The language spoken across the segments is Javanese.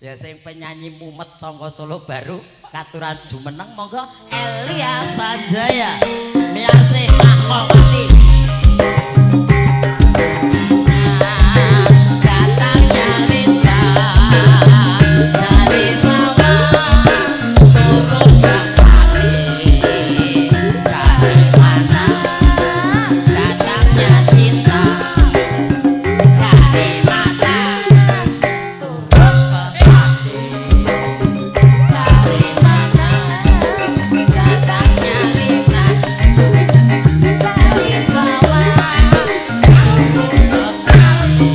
Ya sing penyanyi mumet saka Solo Baru katuran jumeneng monggo Elia Sanjaya Miarsih Rahmawati. Datangnya lintah dari sawah turun ke kali, dari mana datangnya cinta, dari mana turun ke hati, dari mana datangnya lintah dari sawah turun ke kali.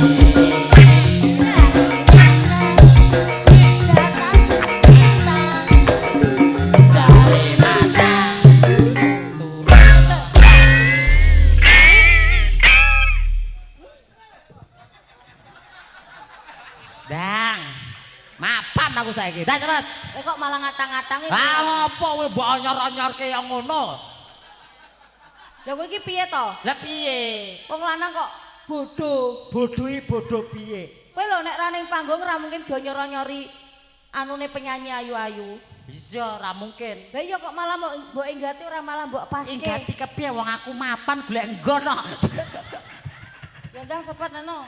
Dari mana turun ke Sedang. Mapan aku saiki. Dah cepet. Kowe kok malah ngatang-ngatang iki? Lah opo kowe mbok onyor-onyorke yang ngono? Lah kowe iki piye to? Lah piye? Wong lanang kok bodoh. Bodhoe bodho piye? Kowe lho nek ra ning panggung ra mungkin dionyor-onyori anune penyanyi ayu-ayu. Bisa ora mungkin. Lah iya kok malah mbok enggati ora malah mbok paske. Enggati kepiye wong aku mapan golek nggon kok. Ya ndang cepet neno.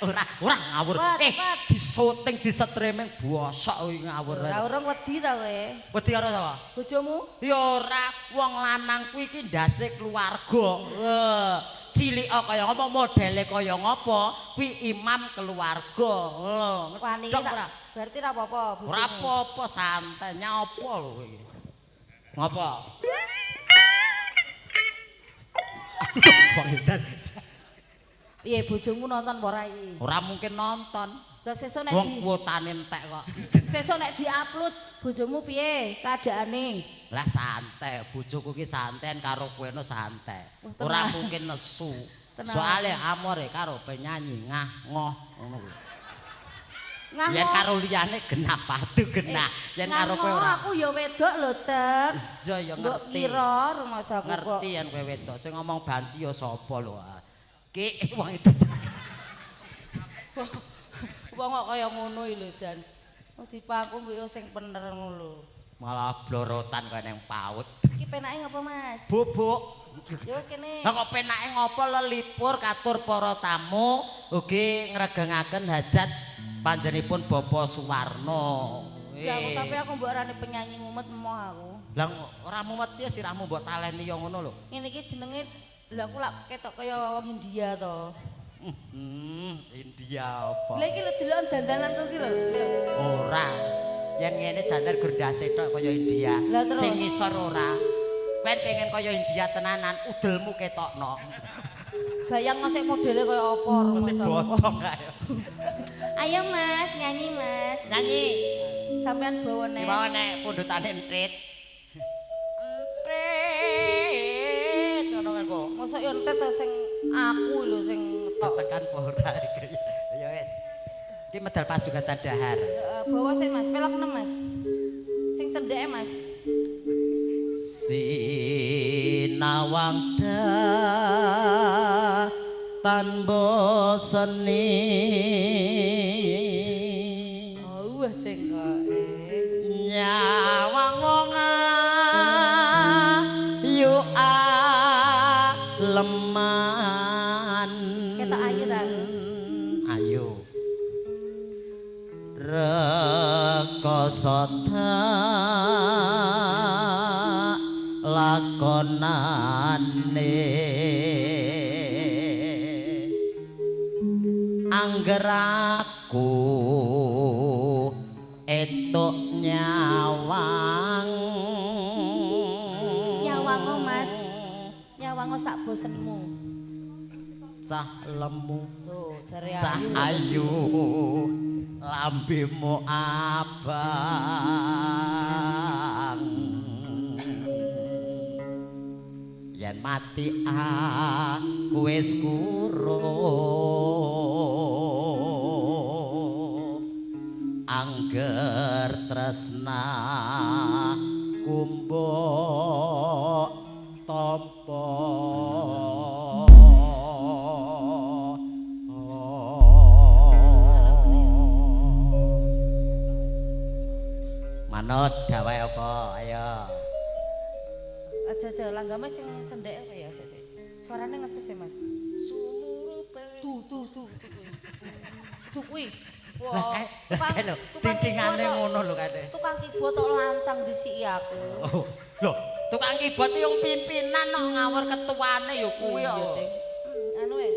Ora ora ngawur. Cepet. Di syuting di streaming bosok kuwi ngawur. Ora urung wedi ta kowe? Wedi karo sapa? Bojomu? Ya ora, wong lanang kuwi iki ndase keluarga. Cilik kaya ngapa modele kaya ngapa kuwi imam keluarga. Wani Ngedok ora? Berarti ora apa-apa bojomu. Ora apa-apa santai nyapa lho kowe iki. Ngapa? Wong edan. Piye bojomu nonton apa ora iki? Ora mungkin nonton. Lah sesuk nek Wong kuotane entek kok. Sesuk nek di-upload bojomu piye keadaane? Lah santai, bojoku ki santai karo kowe no santai. Ora mungkin nesu. Soale amore karo penyanyi ngah ngoh ngono kuwi. Yen karo liyane genah padu genah. Yen karo kowe ora. Aku ya wedok lho, Cek. Iya ya Mbok ngerti. kira rumangsaku kok. Ngerti yen kowe wedok. Sing ngomong banci ya sapa lho. Ki wong itu. Wong kok kaya ngono iki lho, Jan. Oh dipangku mbok sing bener ngono lho. Malah blorotan kaya nang PAUD. Iki penake ngopo, Mas? Bubuk. Ya wis kene. Lah kok penake ngopo lelipur katur para tamu ugi ngregengaken hajat panjenenganipun Bapak Suwarno. Ya aku tapi aku mbok arane penyanyi mumet emoh aku. Lah ora mumet piye sirahmu mbok taleni ya ngono lho. Ngene iki jenenge lha aku lak ketok kaya wong India to. India apa? Lha iki lho deloken dandananku iki lho. Ora. Yen ngene dandan gerdase tok kaya India. Sing ngisor ora. Kowe pengen kaya India tenanan, udelmu ketokno. Bayang sik modele kaya apa? Mesti botong kae. Ayo Mas, nyanyi Mas. Nyanyi. Sampean bawa nek. Bawa nek pundutane entit. Entit ngono kae kok. Mosok yo entit to sing aku lho sing ngetok. Tekan apa ora iki. Ya wis. Iki medal pasugatan dahar. Heeh, bawa sik Mas, pelok 6 Mas. Sing cendheke Mas. Sinawang tanpa seni. Oh, wah cengkoke. Nyawang wong ayu aleman. Ketok ayu ta aku? Ayu. Rekoso lakonane angger aku etuk nyawang. Nyawango Mas, nyawango sak bosenmu. Cah lemu lho jare cah ayu lambemu abang. Yen mati aku wis kuro angger tresna kumbok tampa. Manut gawe apa? Ayo. Aja-aja langgame sing cendhek apa ya sik sik. Suarane ngeses ya, Mas. Sumurupe. Tuh tuh tuh tuh. Tuh kuwi. Lah kae lho, dindingane ngono lho kae. Tukang keyboard tok lancang disiki aku. Oh, lho, tukang keyboard yang pimpinan kok ngawur ketuane ya kuwi kok. Anu e.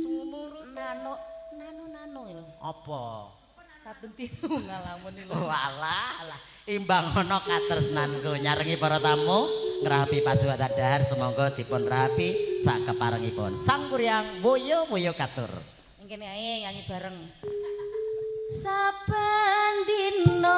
Sumurupe nano nano nano lho. Apa? Saben dino ngalamun lho. Walah, alah. Imbang ana katresnanku nyarengi para tamu ngrapi pasuwatan dahar sumangga dipun rapi sakeparengipun. Sang Kuryang woyo-woyo katur. Kene ae nyanyi bareng. Saben dina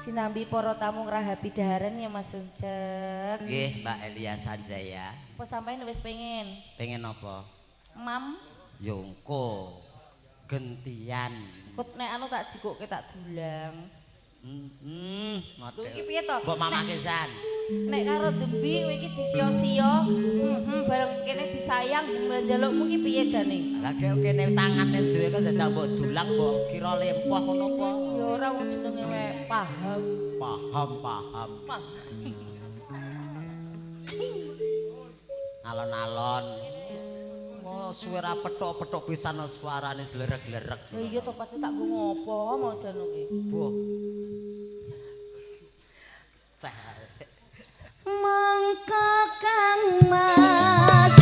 sinambi para tamu ngrahapi daharan ya Mas Encek. Nggih, Mbak Elia Sanjaya. Apa sampeyan wis pengen? Pengen apa? Mam. Ya engko gentian. Kut nek anu tak jikoke tak dulang. Lho iki piye to? Mbok mamake San. Nek karo dembi kowe iki disio-sio, bareng kene disayang njalukmu iki piye jane? Lah kene tangane duwe kok dadak mbok dulang mbok kira lempoh ngono apa? Ya ora wong jenenge wae paham. Paham, paham. Alon-alon. Oh, suwe ra petok-petok pisan suarane slerek-lerek. Lha iya to padha tak nggo ngopo mau jane iki. Boh. Cah. Mongko Kang Mas.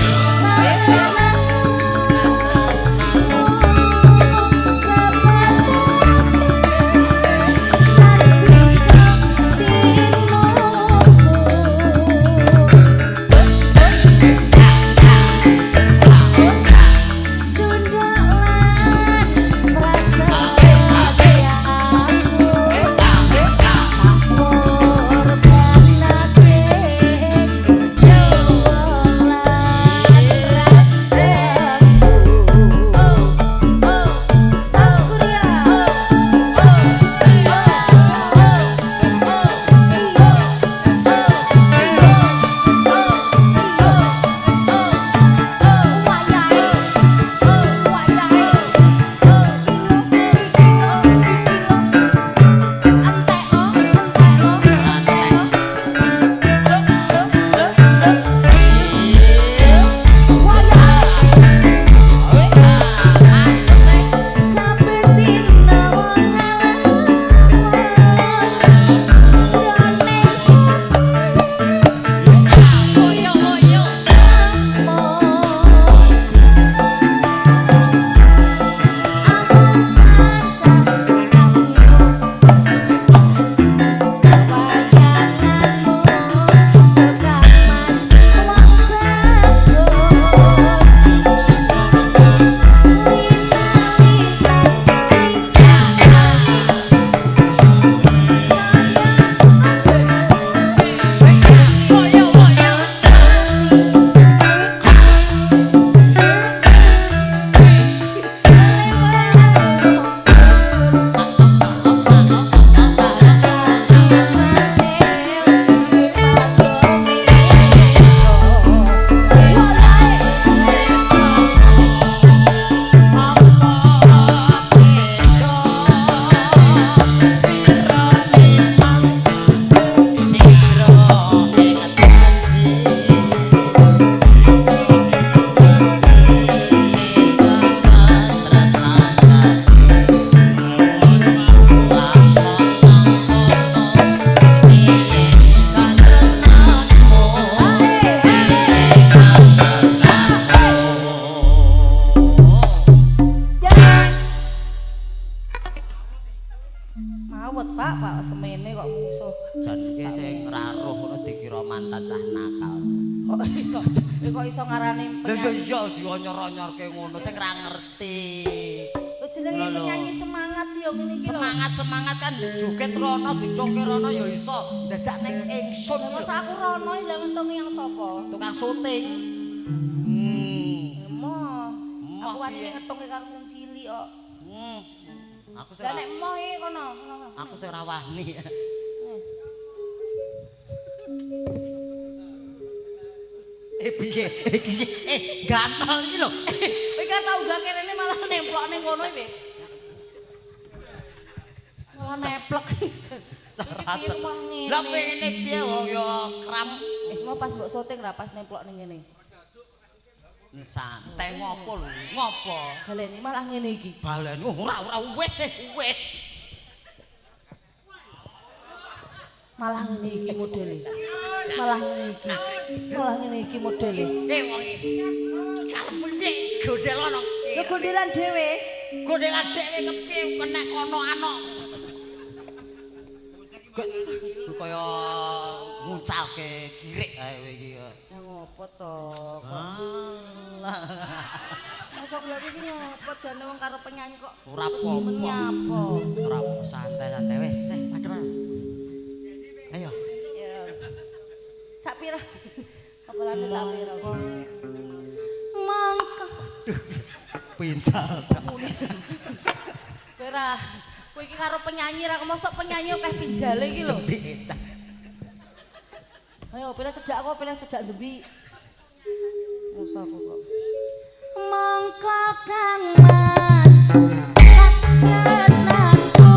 Mawet, Pak, Pak semene kok musuh. Jan iki sing ora roh ngono dikira mantan cah nakal. Kok iso? Kok iso ngarani penyanyi? Lha iya dionyor-onyorke ngono sing ora ngerti. Lho jenenge penyanyi semangat ya ngene iki lho. Semangat-semangat kan joget rono dicongke rono ya iso dadak ning ingsun. Masa aku rono ilang ngentongi yang sapa? Tukang syuting. Emoh. Aku wani ngetongi karo wong cilik kok. Aku sing nek emoh iki kono. Aku sing ora wani. Piye? Iki gantol iki lho. Kowe kan tau gak kerene malah nemplok ning kono iki. Malah neplek. Lah pengene piye wong ya kram. Mau pas mbok syuting ra pas nemplok ning ngene. Santai ngopo lho? Ngopo? Baleni malah ngene iki. Baleni ora wis wis. Malah ngene iki modele. Malah ngene iki. Malah ngene iki modele. Wong iki. Karepmu piye gondelono? Lho gondelan dhewe. Gondelan dhewe kepiye kena kono anok. Kaya nguncalke kirik ae kowe iki. Ya ngopo to? Alah. Mosok lha iki ngopo jane wong karo penyanyi kok ora apa-apa. Ora santai-santai wis, padha. Ayo. Ya. Sak pira? Apalane sak pira? Mangka. Pincal. Ora. Kowe iki karo penyanyi ra mosok penyanyi akeh pinjale iki lho. Ayo pilih cedak aku, pilih cedak dembi. Mosok aku kok. Mangka Kang Mas. Katresnanku.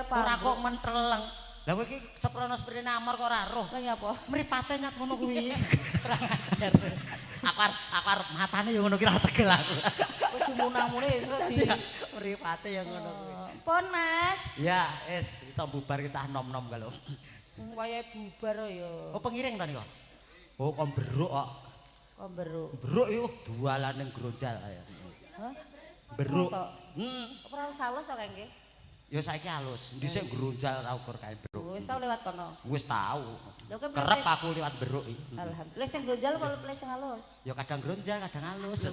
Ora kok menteleng. Lah kowe iki seprono sprene amor kok ora roh. Lah nyapa? Mripate nyat ngono kuwi. Kurang ajar. Aku arep matane ya ngono ki ra tegel aku. Kudu munamune iso di mripate ya ngono kuwi. Pon Mas. Ya, wis iso bubar ki cah nom-nom kalau. Wayahe bubar ya. Oh pengiring ta nika? Oh kok beruk kok. Kok beruk. Beruk iku dualan ning Gronjal kaya. Hah? Beruk. Heeh. Ora halus kok nggih. Ya saiki halus, dhisik nggrunjal ra ukur kae beruk. Wis tau lewat kono. Wis tau. Kerep aku liwat beruk iki. Alhamdulillah sing grunjal apa pilih sing halus? Ya kadang grunjal, kadang halus.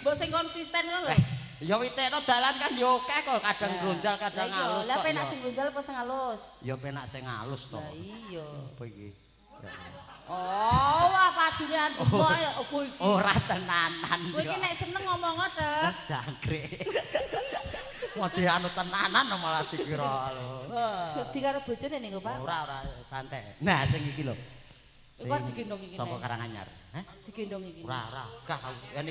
Mbok sing konsisten ngono lho. Ya witekno dalan kan ya akeh kok, kadang grunjal, kadang halus. Lah penak sing grunjal apa sing halus? Ya penak sing halus to. Lah iya. Apa iki? Oh, wah padune andhek ya opo iki? Ora tenanan. Kowe iki nek seneng ngomong Cek. Jangkrik. Mau dianu tenanan malah dikira lho. Wedi karo bojone niku, Pak. Ora, ora santai. Nah, sing iki lho. Iku digendong iki. Saka Karanganyar. Hah? Digendong iki. Ora, ora. Gah aku.